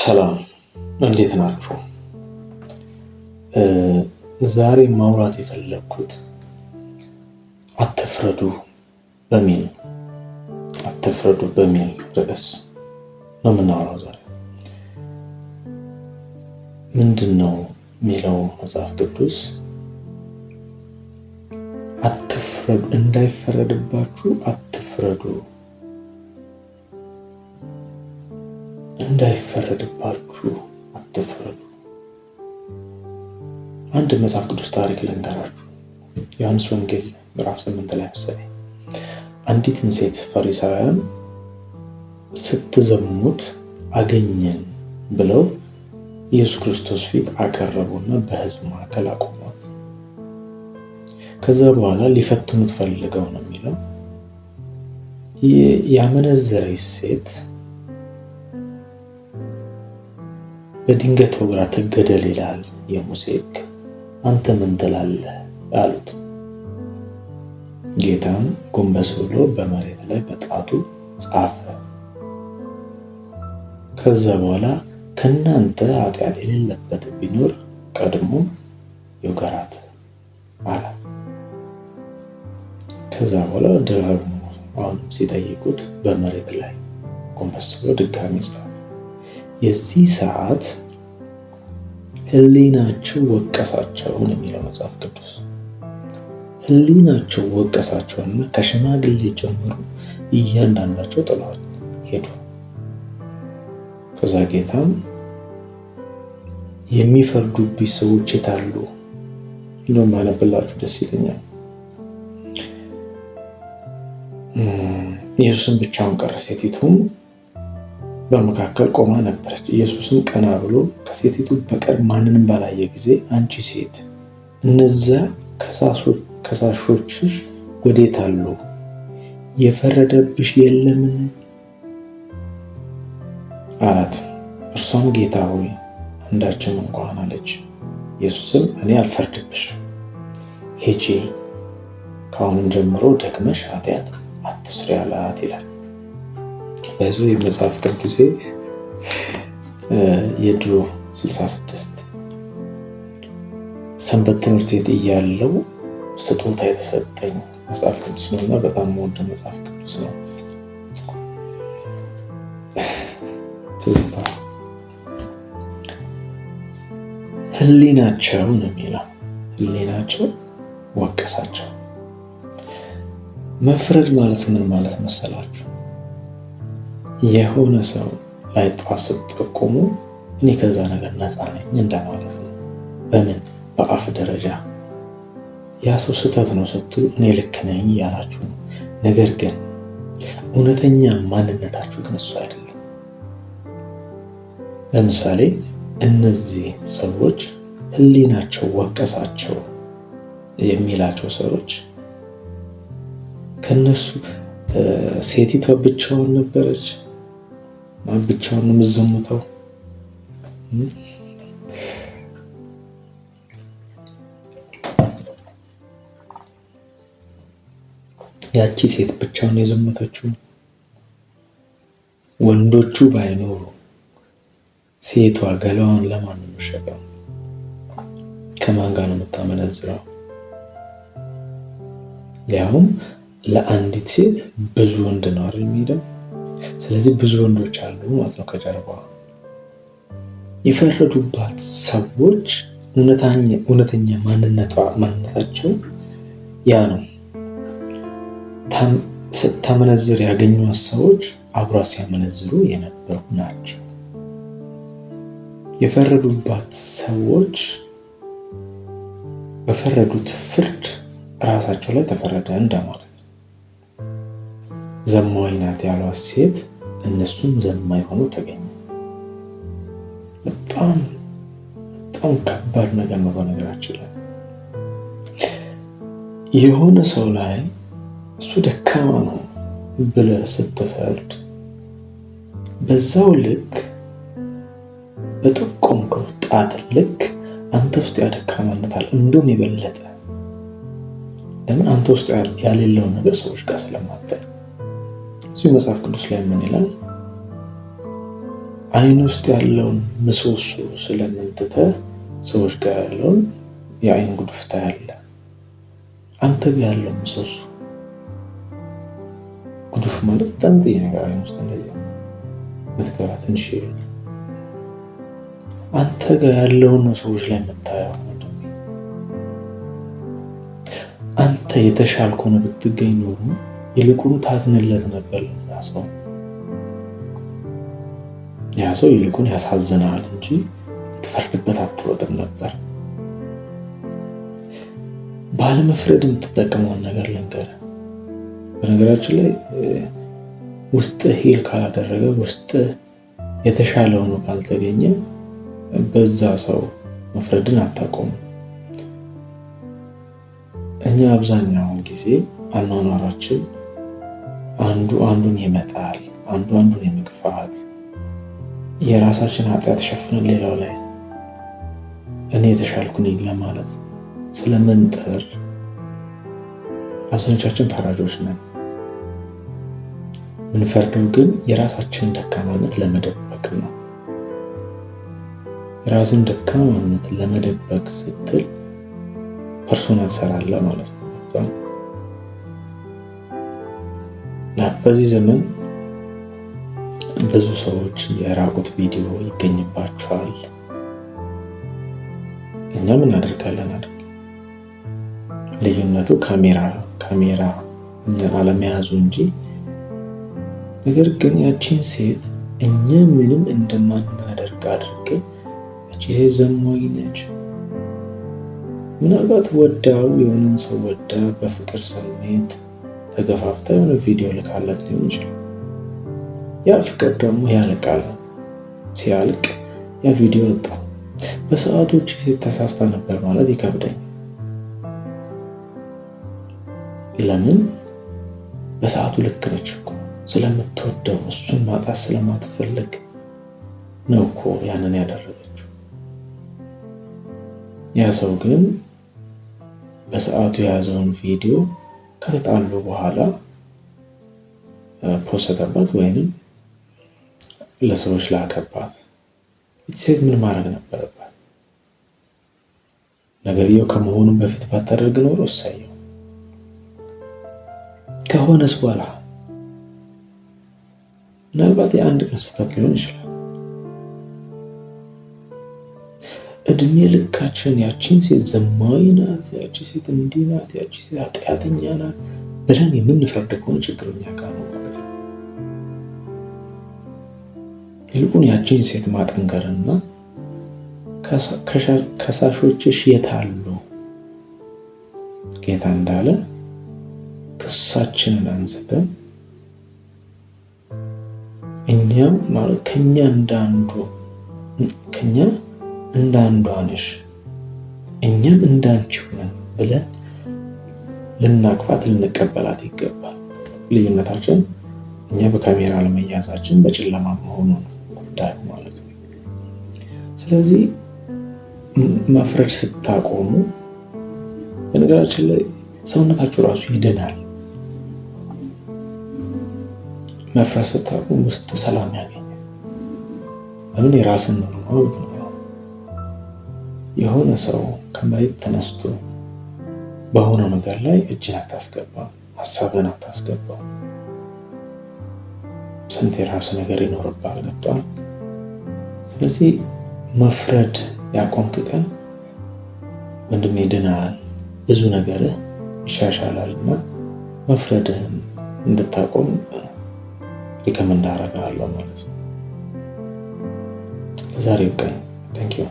ሰላም እንዴት ናችሁ? ዛሬ ማውራት የፈለግኩት አትፍረዱ በሚል አትፍረዱ በሚል ርዕስ ነው የምናወራው ዛሬ። ምንድን ነው የሚለው መጽሐፍ ቅዱስ? አትፍረዱ፣ እንዳይፈረድባችሁ አትፍረዱ፣ እንዳይፈረድባችሁ አትፍረዱ። አንድ መጽሐፍ ቅዱስ ታሪክ ልንገራችሁ። ዮሐንስ ወንጌል ምዕራፍ 8 ላይ መሰለኝ አንዲትን ሴት ፈሪሳውያን ስትዘሙት አገኘን ብለው ኢየሱስ ክርስቶስ ፊት አቀረቡና በሕዝብ መካከል አቆሟት። ከዛ በኋላ ሊፈትኑት ፈልገው ነው የሚለው፣ ያመነዘረች ሴት በድንጋይ ተወግራ ትገደል ይላል የሙሴ ሕግ፣ አንተ ምን ትላለህ አሉት። ጌታም ጎንበስ ብሎ በመሬት ላይ በጣቱ ጻፈ። ከዛ በኋላ ከእናንተ ኃጢአት የሌለበት ቢኖር ቀድሞ ይውገራት አለ። ከዛ በኋላ ደግሞ አሁንም ሲጠይቁት በመሬት ላይ ጎንበስ ብሎ ድጋሚ ጻፈ። የዚህ ሰዓት ሕሊናቸው ወቀሳቸውን የሚለው መጽሐፍ ቅዱስ። ሕሊናቸው ወቀሳቸውና ከሽማግሌ ጀምሮ እያንዳንዳቸው ጥለዋት ሄዱ። ከዛ ጌታም የሚፈርዱብኝ ሰዎች የታሉ? እንደውም ባነብላችሁ ደስ ይለኛል። ኢየሱስም ብቻውን ቀረ፣ ሴቲቱም በመካከል ቆማ ነበረች። ኢየሱስም ቀና ብሎ ከሴቲቱ በቀር ማንንም ባላየ ጊዜ አንቺ ሴት እነዚያ ከሳሾችሽ ወዴት አሉ? የፈረደብሽ የለምን? አላት። እርሷም ጌታ ሆይ አንዳችም እንኳን አለች። ኢየሱስም እኔ አልፈርድብሽም፣ ሂጂ፣ ከአሁንም ጀምሮ ደግመሽ ኃጢአት አትስሪ አላት ይላል። በዙ የመጽሐፍ ቅዱሴ የድሮ 66 ሰንበት ትምህርት ቤት እያለው ስጦታ የተሰጠኝ መጽሐፍ ቅዱስ ነው እና በጣም የምወደው መጽሐፍ ቅዱስ ነው። ትዝታ ሕሊናቸው ነው የሚለው፣ ሕሊናቸው ወቀሳቸው። መፍረድ ማለት ምን ማለት መሰላችሁ? የሆነ ሰው ላይ ጧት ስትጠቁሙ እኔ ከዛ ነገር ነፃ ነኝ እንደማለት ነው። በምን በአፍ ደረጃ ያ ሰው ስህተት ነው ስትሉ እኔ ልክ ነኝ እያላችሁ ነው። ነገር ግን እውነተኛ ማንነታችሁ ግን እሱ አይደለም። ለምሳሌ እነዚህ ሰዎች ሕሊናቸው ወቀሳቸው የሚላቸው ሰዎች ከነሱ ሴቲቷ ብቻዋን ነበረች፣ ብቻዋን ነው የምትዘሙተው። ያቺ ሴት ብቻዋን የዘመተችው፣ ወንዶቹ ባይኖሩ ሴቷ ገላዋን ለማን ነው የምትሸጠው? ከማን ጋር ነው የምታመነዝረው? ሊያውም ለአንዲት ሴት ብዙ ወንድ ነው አይደል የሚሄደው? ስለዚህ ብዙ ወንዶች አሉ ማለት ነው ከጀርባዋ። የፈረዱባት ሰዎች እውነተኛ ማንነታቸው ያ ነው። ስታመነዝር ያገኟት ሰዎች አብሯ ሲያመነዝሩ የነበሩ ናቸው። የፈረዱባት ሰዎች በፈረዱት ፍርድ ራሳቸው ላይ ተፈረደ እንደማለት ነው። ዘማዊ ናት ያሏት ሴት እነሱም ዘማዊ ሆኖ ተገኙ። በጣም በጣም ከባድ ነገር ነው። በነገራችን ላይ የሆነ ሰው ላይ እሱ ደካማ ነው ብለህ ስትፈርድ በዛው ልክ በጠቆምከው ጣት ልክ አንተ ውስጥ ያ ደካማነት አለ፣ እንደውም የበለጠ። ለምን? አንተ ውስጥ ያሌለውን ነገር ሰዎች ጋር ስለማታይ። እዚሁ መጽሐፍ ቅዱስ ላይ ምን ይላል? አይን ውስጥ ያለውን ምሰሶ ስለምን ትተህ ሰዎች ጋር ያለውን የአይን ጉድፍ ታያለህ? አንተ ጋር ያለው ምሰሶ፣ ጉድፍ ማለት ጥንጥዬ ነገር አይን ውስጥ እንደዚህ ምትገባ ትንሽ፣ አንተ ጋር ያለውን ነው ሰዎች ላይ የምታየው። አንተ የተሻልክ ሆነህ ብትገኝ ኖሮ ይልቁኑ ታዝንለት ነበር ለዛ ሰው። ያ ሰው ይልቁን ያሳዝናል እንጂ ልትፈርድበት አትሮጥም ነበር። ባለመፍረድ የምትጠቀመውን ነገር ልንገርህ። በነገራችን ላይ ውስጥ heal ካላደረገ፣ ውስጥ የተሻለ ሆኖ ካልተገኘ በዛ ሰው መፍረድን አታቆምም። እኛ አብዛኛውን ጊዜ አኗኗራችን አንዱ አንዱን የመጣል፣ አንዱ አንዱን የመግፋት፣ የራሳችን ኃጢአት ሸፍነን ሌላው ላይ እኔ የተሻልኩ ነኝ ለማለት ስለምንጥር አብዛኞቻችን ፈራጆች ነን። ምንፈርደው ግን የራሳችንን ደካማነት ለመደበቅ ነው። የራስን ደካማነት ለመደበቅ ስትል persona ትሰራለህ ማለት ነው። በዚህ ዘመን ብዙ ሰዎች የራቁት ቪዲዮ ይገኝባቸዋል። እኛም እናደርጋለን አይደል? ልዩነቱ ካሜራ እኛን አለመያዙ እንጂ፣ ነገር ግን ያቺን ሴት እኛ ምንም እንደማናደርግ አድርገን ያቺ ሴት ዘማዊ ነች። ምናልባት ወዳው የሆነን ሰው ወዳ በፍቅር ስሜት ተገፋፍታ የሆነ ቪዲዮ ልካለት ሊሆን ይችላል። ያ ፍቅር ደግሞ ያልቃል። ሲያልቅ ያ ቪዲዮ ወጣ። በሰዓቱ ሴት ተሳስታ ነበር ማለት ይከብደኝ። ለምን? በሰዓቱ ልክ ነች እኮ፣ ስለምትወደው እሱን ማጣት ስለማትፈልግ ነው እኮ ያንን ያደረገችው። ያ ሰው ግን በሰዓቱ የያዘውን ቪዲዮ ከተጣሉ በኋላ ፖሰተባት ወይንም ለሰዎች ላከባት። ይቺ ሴት ምን ማድረግ ነበረባት? ነገርየው ከመሆኑ በፊት ባታደርግ ኖሮ እሰየው። ከሆነስ በኋላ ምናልባት የአንድ ቀን ስህተት ሊሆን ይችላል። እድሜ ልካችን ያቺን ሴት ዘማዊ ናት፣ ያቺ ሴት እንዲህ ናት፣ ያቺ ሴት ኃጢአተኛ ናት ብለን የምንፈርድ ከሆነ ችግሩ እኛ ጋር ነው ማለት ነው። ይልቁን ያቺን ሴት ማጠንከርና ከሳሾችሽ የታሉ ጌታ እንዳለ ክሳችንን አንስተን እኛም ማለት ከኛ እንዳንዷ ነሽ፣ እኛም እንዳንቺው ነን ብለን ልናቅፋት ልንቀበላት ይገባል። ልዩነታችን እኛ በካሜራ ለመያዛችን በጨለማ መሆኑ ነው ጉዳዩ ማለት ነው። ስለዚህ መፍረድ ስታቆሙ በነገራችን ላይ ሰውነታችሁ ራሱ ይድናል። መፍረድ ስታቆሙ ውስጥ ሰላም ያገኛል። ለምን? የራስን ኑሮ ነው የምትኖረው። የሆነ ሰው ከመሬት ተነስቶ በሆነው ነገር ላይ እጅን አታስገባም፣ ሀሳብን አታስገባም። ስንት የራሱ ነገር ይኖርብሃል። ገብቷል። ስለዚህ መፍረድ ያቆምክ ቀን ወንድሜ ድናል፣ ብዙ ነገርህ ይሻሻላል እና መፍረድህን እንድታቆም recommend አደርግሃለሁ ማለት ነው። ለዛሬ ይብቃኝ። Thank you.